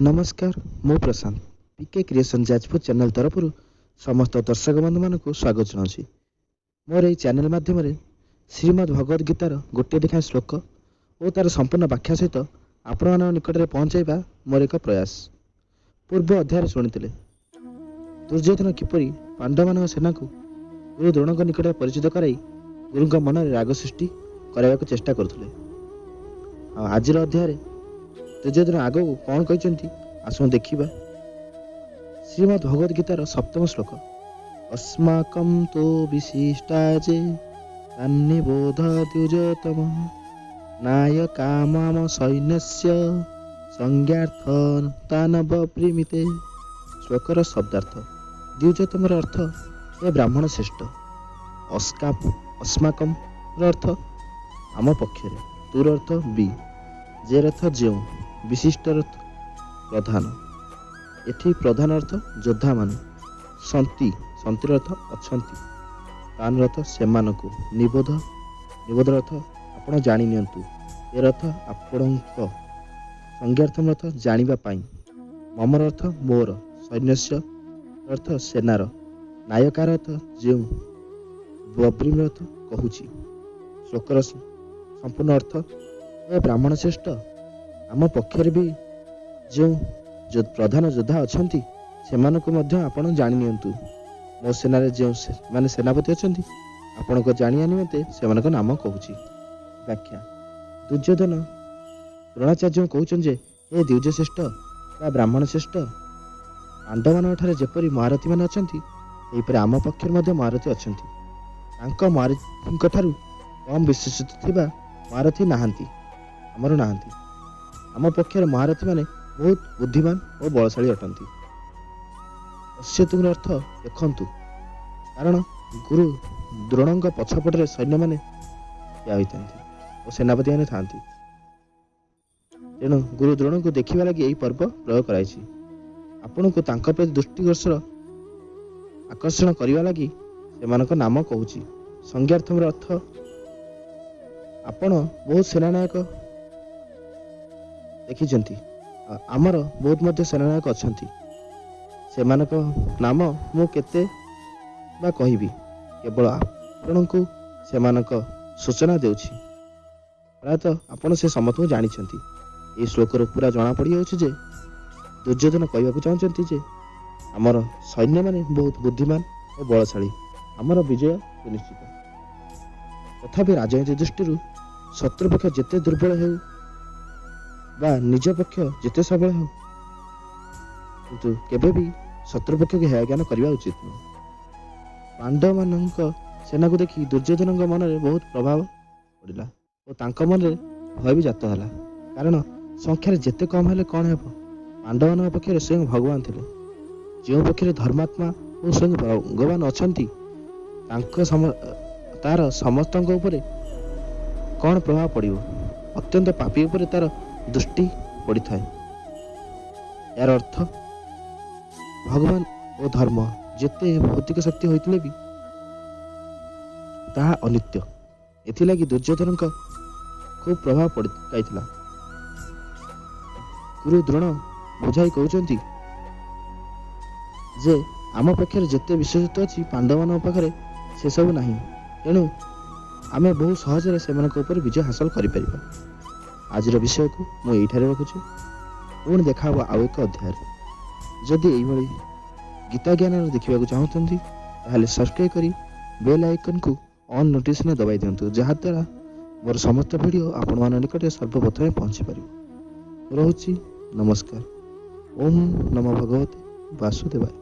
ନମସ୍କାର, ମୁଁ Prashant, P K creation Jajpur channel ତରଫରୁ ସମସ୍ତ ଦର୍ଶକ ବନ୍ଧୁମାନଙ୍କୁ ସ୍ୱାଗତ ଜଣାଉଛି। ମୋର ଏହି ଚ୍ୟାନେଲ୍ ମାଧ୍ୟମରେ ଶ୍ରୀମଦ୍ ଭଗବତ ଗୀତାର ଗୋଟିଏ ଲେଖାଏଁ ଶ୍ଲୋକ ଓ ତା'ର ସମ୍ପୂର୍ଣ୍ଣ ବ୍ୟାଖ୍ୟା ସହିତ ଆପଣମାନଙ୍କ ନିକଟରେ ପହଞ୍ଚାଇବା ମୋର ଏକ ପ୍ରୟାସ। ପୂର୍ବ ଅଧ୍ୟାୟରେ ଶୁଣିଥିଲେ ଦୁର୍ଯ୍ୟୋଧନ କିପରି ପାଣ୍ଡବମାନଙ୍କ ସେନାକୁ ଗୁରୁ ଦ୍ରୋଣଙ୍କ ନିକଟରେ ପରିଚିତ କରାଇ ଗୁରୁଙ୍କ ମନରେ ରାଗ ସୃଷ୍ଟି କରାଇବାକୁ ଚେଷ୍ଟା କରୁଥିଲେ। ଆଉ ଆଜିର ଅଧ୍ୟାୟରେ ଦୁର୍ଯ୍ୟୋଧନ ଆଗକୁ କ'ଣ କହିଛନ୍ତି, ଆସନ୍ତୁ ଦେଖିବା। ଶ୍ରୀମଦ୍ ଭଗବତ ଗୀତାର ସପ୍ତମ ଶ୍ଲୋକ। ଅସ୍ମାକଂ ତୁ ବିଶିଷ୍ଟା ଯେ ତାନ୍ନିବୋଧ ଦ୍ୱିଜୋତ୍ତମ, ନାୟକା ମମ ସୈନ୍ୟସ୍ୟ ସଂଜ୍ଞାର୍ଥ ତାନବ ପ୍ରିମିତେ। ଶ୍ଲୋକର ଶବ୍ଦାର୍ଥ: ଦ୍ୱିଜୋତ୍ତମର ଅର୍ଥ ହେ ବ୍ରାହ୍ମଣ ଶ୍ରେଷ୍ଠ, ଅସ୍ମାକମ୍ ର ଅର୍ଥ ଆମ ପକ୍ଷରେ, ତୁର ଅର୍ଥ ବି, ଯେର ଅର୍ଥ ଯେଉଁ, ବିଶିଷ୍ଟର ଅର୍ଥ ପ୍ରଧାନ। ଏଠି ପ୍ରଧାନ ଅର୍ଥ ଯୋଦ୍ଧାମାନେ, ସନ୍ତି, ସନ୍ତିର ଅର୍ଥ ଅଛନ୍ତି, ତାନର ଅର୍ଥ ସେମାନଙ୍କୁ, ନିବୋଧ, ନିବୋଧର ଅର୍ଥ ଆପଣ ଜାଣି ନିଅନ୍ତୁ, ଏର ଅର୍ଥ ଆପଣଙ୍କ, ସଂଜ୍ଞାର୍ଥମ ଅର୍ଥ ଜାଣିବା ପାଇଁ, ମମର ଅର୍ଥ ମୋର, ସୈନ୍ୟସ୍ୟ ଅର୍ଥ ସେନାର, ନାୟକାର ଅର୍ଥ ଯେଉଁ, ବବ୍ରିମ ଅର୍ଥ କହୁଛି। ଶ୍ଲୋକର ସମ୍ପୂର୍ଣ୍ଣ ଅର୍ଥ: ଏ ବ୍ରାହ୍ମଣ ଶ୍ରେଷ୍ଠ, ଆମ ପକ୍ଷରେ ବି ଯେଉଁ ପ୍ରଧାନ ଯୋଦ୍ଧା ଅଛନ୍ତି, ସେମାନଙ୍କୁ ମଧ୍ୟ ଆପଣ ଜାଣି ନିଅନ୍ତୁ। ମୋ ସେନାରେ ଯେଉଁ ମାନେ ସେନାପତି ଅଛନ୍ତି, ଆପଣଙ୍କ ଜାଣିବା ନିମନ୍ତେ ସେମାନଙ୍କ ନାମ କହୁଛି। ବ୍ୟାଖ୍ୟା: ଦୁର୍ଯ୍ୟୋଧନ ଦ୍ରୋଣାଚାର୍ଯ୍ୟଙ୍କୁ କହୁଛନ୍ତି ଯେ ହେ ଦ୍ୱିଜଶ୍ରେଷ୍ଠ ବା ବ୍ରାହ୍ମଣ ଶ୍ରେଷ୍ଠ, ପାଣ୍ଡବମାନଙ୍କ ଠାରେ ଯେପରି ମହାରଥୀମାନେ ଅଛନ୍ତି, ସେହିପରି ଆମ ପକ୍ଷରେ ମଧ୍ୟ ମହାରଥୀ ଅଛନ୍ତି। ତାଙ୍କ ମହାରଥୀଙ୍କ ଠାରୁ କମ୍ ବିଶେଷତ୍ୱ ଥିବା ମହାରଥୀ ନାହାନ୍ତି, ଆମର ନାହାନ୍ତି। ଆମ ପକ୍ଷରେ ମହାରଥୀମାନେ ବହୁତ ବୁଦ୍ଧିମାନ ଓ ବଳଶାଳୀ ଅଟନ୍ତି। ପଶ୍ୟନ୍ତୁର ଅର୍ଥ ଦେଖନ୍ତୁ, କାରଣ ଗୁରୁ ଦ୍ରୋଣଙ୍କ ପଛପଟରେ ସୈନ୍ୟମାନେ ଠିଆ ହୋଇଥାନ୍ତି ଓ ସେନାପତିମାନେ ଥାନ୍ତି। ତେଣୁ ଗୁରୁ ଦ୍ରୋଣଙ୍କୁ ଦେଖିବା ଲାଗି ଏହି ପର୍ବ ପ୍ରୟୋଗ କରାଯାଇଛି। ଆପଣଙ୍କୁ ତାଙ୍କ ପ୍ରତି ଦୃଷ୍ଟିଗୋଚର ଆକର୍ଷଣ କରିବା ଲାଗି ସେମାନଙ୍କ ନାମ କହୁଛି। ସଂଜ୍ଞାର୍ଥମର ଅର୍ଥ ଆପଣ ବହୁତ ସେନାନାୟକ ଦେଖିଛନ୍ତି ଆଉ ଆମର ବହୁତ ମଧ୍ୟ ସେନାନାୟକ ଅଛନ୍ତି। ସେମାନଙ୍କ ନାମ ମୁଁ କେତେ ବା କହିବି? କେବଳ ଆପଣଙ୍କୁ ସେମାନଙ୍କ ସୂଚନା ଦେଉଛି। ପ୍ରାୟତଃ ଆପଣ ସେ ସମସ୍ତଙ୍କୁ ଜାଣିଛନ୍ତି। ଏହି ଶ୍ଲୋକରୁ ପୁରା ଜଣାପଡ଼ିଯାଉଛି ଯେ ଦୁର୍ଯ୍ୟୋଧନ କହିବାକୁ ଚାହୁଁଛନ୍ତି ଯେ ଆମର ସୈନ୍ୟମାନେ ବହୁତ ବୁଦ୍ଧିମାନ ଓ ବଳଶାଳୀ, ଆମର ବିଜୟ ସୁନିଶ୍ଚିତ। ତଥାପି ରାଜନୀତି ଦୃଷ୍ଟିରୁ ଶତ୍ରୁପକ୍ଷ ଯେତେ ଦୁର୍ବଳ ହେଉ ବା ନିଜ ପକ୍ଷ ଯେତେ ସବଳ ହେଉ, କିନ୍ତୁ କେବେ ବି ଶତ୍ରୁପକ୍ଷକୁ ହେୟ ଜ୍ଞାନ କରିବା ଉଚିତ ନୁହେଁ। ପାଣ୍ଡବମାନଙ୍କ ସେନାକୁ ଦେଖି ଦୁର୍ଯ୍ୟୋଧନଙ୍କ ମନରେ ବହୁତ ପ୍ରଭାବ ପଡ଼ିଲା ଓ ତାଙ୍କ ମନରେ ଭୟ ବି ଜାତ ହେଲା। କାରଣ ସଂଖ୍ୟାରେ ଯେତେ କମ୍ ହେଲେ କ'ଣ ହେବ, ପାଣ୍ଡବମାନଙ୍କ ପକ୍ଷରେ ସ୍ୱୟଂ ଭଗବାନ ଥିଲେ। ଯେଉଁ ପକ୍ଷରେ ଧର୍ମାତ୍ମା ଓ ସ୍ୱୟଂ ଭଗବାନ ଅଛନ୍ତି, ତାଙ୍କ ତାର ସମସ୍ତଙ୍କ ଉପରେ କ'ଣ ପ୍ରଭାବ ପଡ଼ିବ? ଅତ୍ୟନ୍ତ ପାପୀ ଉପରେ ତାର ଦୃଷ୍ଟି ପଡ଼ିଥାଏ। ଏହାର ଅର୍ଥ ଭଗବାନ ଓ ଧର୍ମ ଯେତେ ଭୌତିକ ଶକ୍ତି ହୋଇଥିଲେ ବି ତାହା ଅନିତ୍ୟ। ଏଥିଲାଗି ଦୁର୍ଯ୍ୟୋଧନଙ୍କ ଖୁବ୍ ପ୍ରଭାବ ପକାଇଥିଲା। ଗୁରୁ ଦ୍ରୋଣ ବୁଝାଇ କହୁଛନ୍ତି ଯେ ଆମ ପକ୍ଷରେ ଯେତେ ବିଶେଷତ୍ୱ ଅଛି, ପାଣ୍ଡବମାନଙ୍କ ପାଖରେ ସେସବୁ ନାହିଁ। ତେଣୁ ଆମେ ବହୁ ସହଜରେ ସେମାନଙ୍କ ଉପରେ ବିଜୟ ହାସଲ କରିପାରିବା। ଆଜିର ବିଷୟକୁ ମୁଁ ଏଇଠାରେ ରଖୁଛି। ପୁଣି ଦେଖା ହେବ ଆଉ ଏକ ଅଧ୍ୟାୟରେ। ଯଦି ଏଇଭଳି ଗୀତା ଜ୍ଞାନର ଦେଖିବାକୁ ଚାହୁଁଛନ୍ତି, ତାହେଲେ ସବସ୍କ୍ରାଇବ୍ କରି ବେଲ୍ ଆଇକନ୍କୁ ଅନ୍ ନୋଟିଫିକେସନ୍ ଦବାଇ ଦିଅନ୍ତୁ, ଯାହାଦ୍ୱାରା ମୋର ସମସ୍ତ ଭିଡ଼ିଓ ଆପଣମାନଙ୍କ ନିକଟରେ ସର୍ବପ୍ରଥମେ ପହଞ୍ଚି ପାରିବ। ରହୁଛି, ନମସ୍କାର। ଓମ୍ ନମୋ ଭଗବତେ ବାସୁଦେବାୟ।